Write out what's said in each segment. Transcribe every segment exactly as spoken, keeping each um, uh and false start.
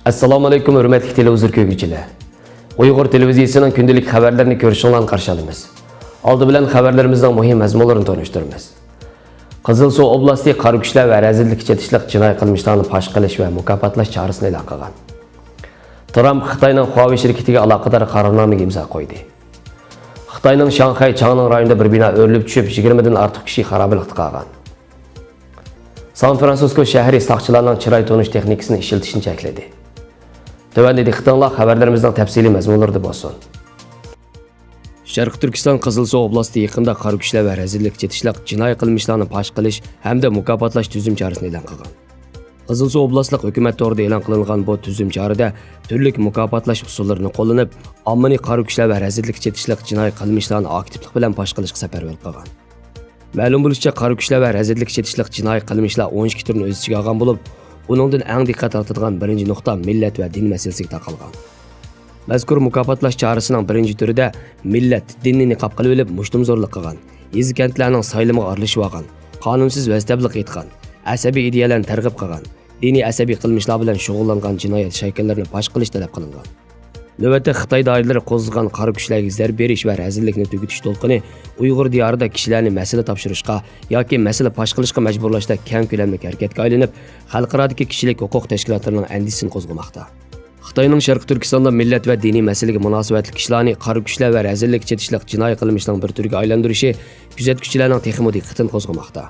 ئەسسالامۇ ئەلەيكۇم، ھۆرمەتلىك تېلېۋىزور كۆرگۈچىلەر. ئۇيغۇر تېلېۋىزىيىسىنىڭ كۈندىلىك خەۋەرلىرىنى كۆرۈشۈڭلارنى قارشى ئالىمىز. ئالدى بىلەن خەۋەرلىرىمىزنىڭ مۇھىم مەزمۇنلىرىنى تونۇشتۇرىمىز. قىزىلسۇ ئوبلاستى قارا كۈچلەر ۋە رەزىللىككە چېتىشلىق جىنايى قىلمىشلارنى پاش قىلىش ۋە مۇكاپاتلاش چارىسىنى ئېلان قىلغان. ترامپ خىتاينىڭ خۇاۋېي شىركىتىگە ئالاقىدار قارارنامىگە ئىمزا قويدى. خىتاينىڭ شاڭخەي چاڭنىڭ رايونىدا بىر بىنا ئۆرۈلۈپ چۈشۈپ، يىگىرمىدىن ئارتۇق كىشى خارابىلىقتا قالغان. سان فرانسىسكو شەھىرى ساقچىلارنىڭ چىراي تونۇش تېخنىكىسىنى ئىشلىتىشنى چەكلىدى. تۆۋەندە دىققىتىڭلار خەۋەرلىرىمىزنىڭ تەپسىلىي مەزمۇنلىرىدا بولسۇن. شەرقىي تۈركىستان قىزىلسۇ ئوبلاستى يېقىندا قارا كۈچلەر ۋە رەزىللىككە چېتىشلىق جىنايى قىلمىشلارنى پاش قىلىش ھەمدە مۇكاپاتلاش تۈزۈم چارىسىنى ئېلان قىلغان. قىزىلسۇ ئوبلاستلىق ھۆكۈمەت تورىدا ئېلان قىلىنغان بۇ تۈزۈم چارىدە تۈرلۈك مۇكاپاتلاش ئۇسۇللىرىنى قوللىنىپ، ئاممىنى قارا كۈچلەر ۋە رەزىللىككە چېتىشلىق جىنايى قىلمىشلارنى ئاكتىپلىق بىلەن پاش قىلىشقا سەپەرۋەر قىلغان. مەلۇم بولۇشىچە، قارا كۈچلەر ۋە رەزىللىككە چېتىشلىق جىنايى قىلمىشلار ئون ئىككى تۈرنى ئۆز ئىچىگە ئالغان بولۇپ، ئۇنىڭدىن ئەڭ دىققەت تارتىدىغان بىرىنچى نۇقتا مىللەت ۋە دىن مەسىلىسىگە تاقالغان. مەزكۇر مۇكاپاتلاش چارىسىنىڭ بىرىنچى تۈرىدە مىللەت، دىننى نىقاب قىلىۋېلىپ مۇشتۇمزورلۇق قىلغان، يېزا-كەنتلەرنىڭ سايلىمىغا ئارىلىشىۋالغان، قانۇنسىز ۋەز-تەبلىغ ئېيتقان، ئەسەبىي ئىدىيەلەرنى تەرغىب قىلغان، دىنىي ئەسەبىي قىلمىشلار بىلەن شۇغۇللانغان جىنايەت شايكىلىرىنى پاش قىلىش تەلەپ قىلىنغان. نۆۋەتتە خىتاي دائىرىلىرى قوزغىغان قارا كۈچلەرگە زەربە بېرىش ۋە رەزىللىكنى تۈگىتىش دولقۇنى ئۇيغۇر دىيارىدا كىشىلەرنى مەسىلە تاپشۇرۇشقا ياكى مەسىلە پاش قىلىشقا مەجبۇرلاشتا كەڭ كۆلەملىك ھەرىكەتكە ئايلىنىپ، خەلقئارادىكى كىشىلىك ھوقۇق تەشكىلاتلىرىنىڭ ئەندىشىسىنى قوزغىماقتا. خىتاينىڭ شەرقىي تۈركىستاندا مىللەت ۋە دىنىي مەسىلىگە مۇناسىۋەتلىك ئىشلارنى قارا كۈچلەر ۋە رەزىللىككە چېتىشلىق جىنايى قىلمىشنىڭ بىر تۈرىگە ئايلاندۇرۇشى كۆزەتكۈچىلەرنىڭ تېخىمۇ دىققىتىنى قوزغىماقتا.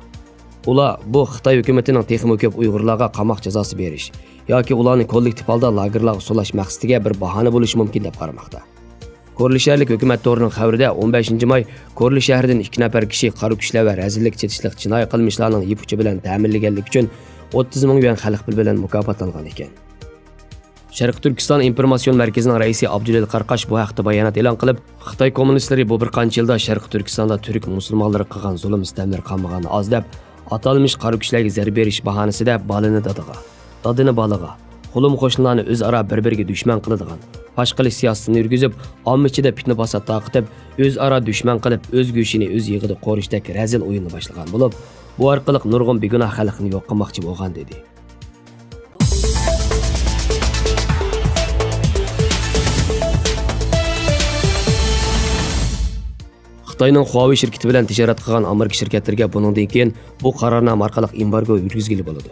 ئۇلار بۇ خىتاي ھۆكۈمىتىنىڭ تېخىمۇ كۆپ ئۇيغۇرلارغا قاماق جازاسى بېرىش ياكى ئۇلارنى كوللېكتىپ ھالدا لاگېرلارغا سولاش مەقسىتىگە بىر باھانە بولۇشى مۇمكىن دەپ قارىماقتا. كورلا شەھەرلىك ھۆكۈمەت تورىنىڭ خەۋىرىدە، ئون بەشىنچى ماي كورلا شەھىرىدىن ئىككى نەپەر كىشى قارا كۈچلەر ۋە رەزىللىككە چېتىشلىق جىنايى قىلمىشلارنىڭ يىپ ئۇچى بىلەن تەمىنلىگەنلىكى ئۈچۈن ئوتتۇز مىڭ يۈەن خەلق پۇلى بىلەن مۇكاپاتلانغان ئىكەن. شەرقىي تۈركىستان ئىنفورماتسىيون مەركىزىنىڭ رەئىسى ئابدۇلىل قاراقاش بۇ ھەقتە بايانات ئېلان قىلىپ، خىتاي كوممۇنىستلىرى بۇ بىر قانچە يىلدا شەرقىي تۈركىستاندا تۈرك مۇسۇلمانلىرىغا قىلغان زۇلۇم-سىتەملىرى قالمىغاندا ئاز دەپ، ئاتالمىش قارا كۈچلەرگە زەربە بېرىش باھانىسىدە بالىنى دادىغا، دادىنى بالىغا، قولۇم-قوشنىلارنى ئۆزئارا بىر-بىرىگە دۈشمەن قىلىدىغان، پاش قىلىش سىياسىتىنى يۈرگۈزۈپ، ئامما ئىچىدە پىتنە-پاسات تارقىتىپ، ئۆزئارا دۈشمەن قىلىپ، ئۆز گۆشىنى ئۆز يېغىدا قورۇشتەك رەزىل ئويۇننى باشلىغان بولۇپ، بۇ ئارقىلىق نۇرغۇن بىگۇناھ خەلقنى يوق قىلماقچى بولغان، دېدى. خىتاينىڭ خۇاۋېي شىركىتى بىلەن تىجارەت قىلغان ئامېرىكا شىركەتلىرىگە بۇنىڭدىن كېيىن بۇ قارارنامە ئارقىلىق ئېمبارگو يۈرگۈزگىلى بولىدۇ.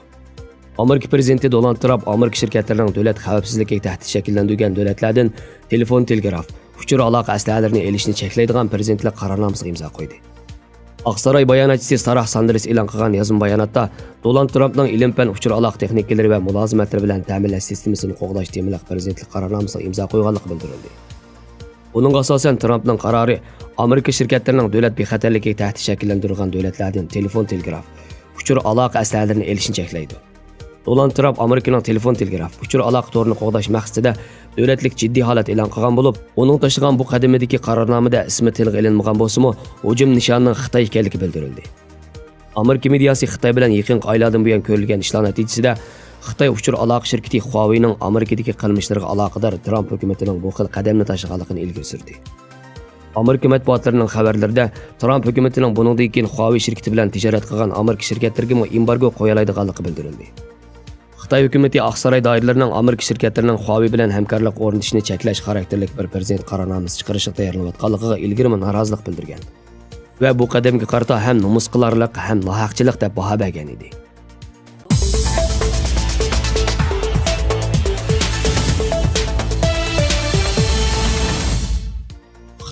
ئامېرىكا پىرېزىدېنتى دونالد ترامپ ئامېرىكا شىركەتلىرىنىڭ دۆلەت خەۋپسىزلىكىگە تەھدىت شەكىللەندۈرگەن دۆلەتلەردىن تېلېفون، تېلېگراف، ئۇچۇر ئالاقە ئەسلىھەلىرىنى ئېلىشنى چەكلەيدىغان پىرېزىدېنتلىق قارارنامىسىغا ئىمزا قويدى. ئاقساراي باياناتچىسى ساراھ ساندېرس ئېلان قىلغان يازما باياناتتا، دونالد ترامپنىڭ ئىلىم-پەن، ئۇچۇر ئالاقە تېخنىكىلىرى ۋە مۇلازىمەتلىرى بىلەن تەمىنلەش سىستېمىسىنى قوغداش تېمىلىق پىرېزىدېنتلىق قارارنامىسىغا ئىمزا قويغانلىقى بىلدۈرۈلدى. ئۇنىڭغا ئاساسەن، ترامپنىڭ قارارى ئامېرىكا شىركەتلىرىنىڭ دۆلەت بىخەتەرلىكىگە تەھدىت شەكىللەندۈرىدىغان دۆلەتلەردىن تېلېفون، تېلېگراف، ئۇچۇر ئالاقە ئەسلىھەلىرىنى ئېلىشنى چەكلەيدۇ. دونالد ترامپ ئامېرىكىنىڭ تېلېفون، تېلېگراف، ئۇچۇر ئالاقە تورىنى قوغداش مەقسىتىدە دۆلەتلىك جىددىي ھالەت ئېلان قىلغان بولۇپ، ئۇنىڭ تاشلىغان بۇ قەدىمىدىكى قارارنامىدە ئىسمى تىلغا ئېلىنمىغان بولسىمۇ، ھۇجۇم نىشانىنىڭ خىتاي ئىكەنلىكى بىلدۈرۈلدى. ئامېرىكا مېدىياسى خىتاي بىلەن يېقىنقى ئايلاردىن بۇيان كۆرۈلگەن ئىشلار نەتىجىسىدە، خىتاي ئۇچۇر ئالاقە شىركىتى خۇاۋېينىڭ ئامېرىكىدىكى قىلمىشلىرىغا ئالاقىدار ترامپ ھۆكۈمىتىنىڭ بۇ خىل قەدەمنى تاشلىغانلىقىنى ئىلگىرى سۈردى. ئامېرىكا مەتبۇئاتلىرىنىڭ خەۋەرلىرىدە، ترامپ ھۆكۈمىتىنىڭ بۇنىڭدىن كېيىن خۇاۋېي شىركىتى بىلەن تىجارەت قىلغان ئامېرىكا شىركەتلىرىگىمۇ ئېمبارگو قويالايدىغانلىقى بىلدۈرۈلدى. خىتاي ھۆكۈمىتى ئاقساراي دائىرىلىرىنىڭ ئامېرىكا شىركەتلىرىنىڭ خۇاۋېي بىلەن ھەمكارلىق ئورنىتىشنى چەكلەش خاراكتېرلىك بىر پىرېزىدېنت قارارنامىسى چىقىرىشقا تەييارلىنىۋاتقانلىقىغا ئىلگىرىمۇ نارازىلىق بىلدۈرگەن ۋە بۇ قەدەمگە قارىتا ھەم نومۇس قىلارلىق، ھەم ناھەقچىلىق دەپ باھا بەرگەن ئىدى.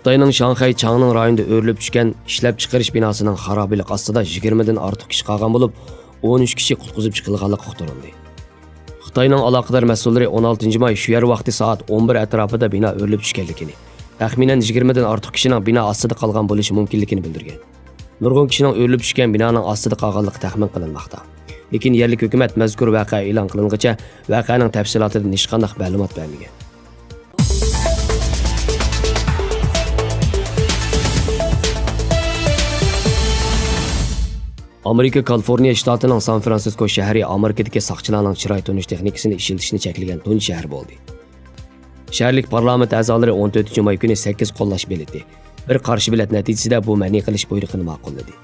خىتاينىڭ شاڭخەي چاڭنىڭ رايونىدا ئۆرۈلۈپ چۈشكەن ئىشلەپچىقىرىش بىناسىنىڭ خارابىلىك ئاستىدا يىگىرمىدىن ئارتۇق كىشى قالغان بولۇپ، ئون ئۈچ كىشى قۇتقۇزۇپ چىقىلغانلىقى ئۇقتۇرۇلدى. خىتاينىڭ ئالاقىدار مەسئۇللىرى ئون ئالتىنچى ماي شۇ يەر ۋاقتى سائەت ئون بىر ئەتراپىدا بىنا ئۆرۈلۈپ چۈشكەنلىكىنى، تەخمىنەن يىگىرمىدىن ئارتۇق كىشىنىڭ بىنا ئاستىدا قالغان بولۇشى مۇمكىنلىكىنى بىلدۈرگەن. نۇرغۇن كىشىنىڭ ئۆرۈلۈپ چۈشكەن بىنانىڭ ئاستىدا قالغانلىقى تەخمىن قىلىنماقتا. لېكىن يەرلىك ھۆكۈمەت مەزكۇر ۋەقە ئېلان قىلىنغىچە ۋەقەنىڭ تەپسىلاتىدىن ھېچقانداق مەلۇمات بەرمىگەن. ئامېرىكا كالىفورنىيە شتاتىنىڭ سان فرانسىسكو شەھىرى ئامېرىكىدىكى ساقچىلارنىڭ چىراي تونۇش تېخنىكىسىنى ئىشلىتىشنى چەكلىگەن تۇنجى شەھەر بولدى. شەھەرلىك پارلامېنت ئەزالىرى ئون تۆتىنچى ماي كۈنى سەككىز قوللاش بېلىتى، بىر قارشى بېلەت نەتىجىسىدە بۇ مەنئى قىلىش بۇيرۇقىنى ماقۇللىدى.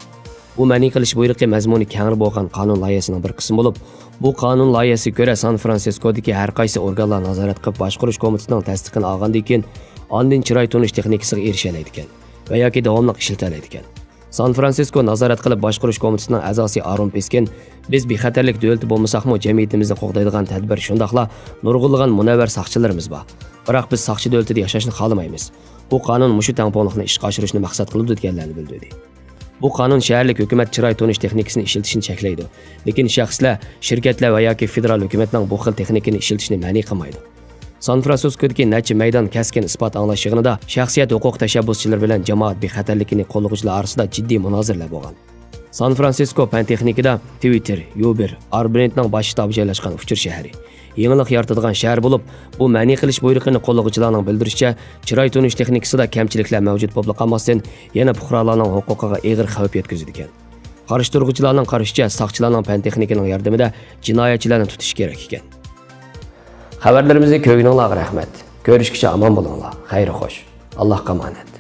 بۇ مەنئى قىلىش بۇيرۇقى مەزمۇنى كەڭرى بولغان قانۇن لايىھەسىنىڭ بىر قىسمى بولۇپ، بۇ قانۇن لايىھەسىگە كۆرە، سان فرانسىسكودىكى ھەر قايسى ئورگانلار نازارەت قىلىپ باشقۇرۇش كومىتېتىنىڭ تەستىقىنى ئالغاندىن كېيىن، ئاندىن چىراي تونۇش تېخنىكىسىغا ئېرىشەلەيدىكەن ۋە ياكى داۋاملىق ئىشلىتەلەيدىكەن. سان فرانسىسكو نازارەت قىلىپ باشقۇرۇش كومىتېتىنىڭ ئەزاسى ئارون پىسكىن، بىز بىخەتەرلىك دۆلىتى بولمىساقمۇ، جەمئىيىتىمىزنى قوغدايدىغان تەدبىر، شۇنداقلا نۇرغۇنلىغان مۇنەۋۋەر ساقچىلىرىمىز بار. بىراق بىز ساقچى دۆلىتىدە ياشاشنى خالىمايمىز. بۇ قانۇن مۇشۇ تەڭپۇڭلۇقنى ئىشقا ئاشۇرۇشنى مەقسەت قىلىدۇ، دېگەنلەرنى بىلدۈردى. بۇ قانۇن شەھەرلىك ھۆكۈمەت چىراي تونۇش تېخنىكىسىنى ئىشلىتىشنى چەكلەيدۇ، لېكىن شەخسلەر، شىركەتلەر ۋە ياكى فېدېرال ھۆكۈمەتنىڭ بۇ خىل تېخنىكىنى ئىشلىتىشىنى مەنئى قىلمايدۇ. سان فرانسىسكودىكى نەچچە مەيدان كەسكىن ئىسپات ئاڭلاش يىغىنىدا شەخسىيەت ھوقۇق تەشەببۇسچىلىرى بىلەن جامائەت بىخەتەرلىكىنى قوللىغۇچىلار ئارىسىدا جىددىي مۇنازىرىلەر بولغان. سان فرانسىسكو پەن تېخنىكىدا تىۋىتتېر، يۇبېر، ئاربرېنتنىڭ باش شتابى جايلاشقان ئۇچۇر شەھىرى. يېڭىلىق يارىتىدىغان شەھەر بولۇپ، بۇ مەنئى قىلىش بۇيرۇقىنى قوللىغۇچىلارنىڭ بىلدۈرۈشىچە، چىراي تونۇش تېخنىكىسىدا كەمچىلىكلەر مەۋجۇت بولۇپلا قالماستىن، يەنە پۇقرالارنىڭ ھوقۇقىغا ئېغىر خەۋپ يەتكۈزىدىكەن. قارشى تۇرغۇچىلارنىڭ قارىشىچە، ساقچىلارنىڭ پەن تېخنىكىنىڭ ياردىمىدە جىنايەتچىلەرنى تۇتۇش كېرەك ئىكەن. خەۋەرلىرىمىزنى كۆرگىنىڭلارغا رەھمەت. كۆرۈشكىچە ئامان بولۇڭلار. خەير خوش. ئاللاھقا ئامانەت.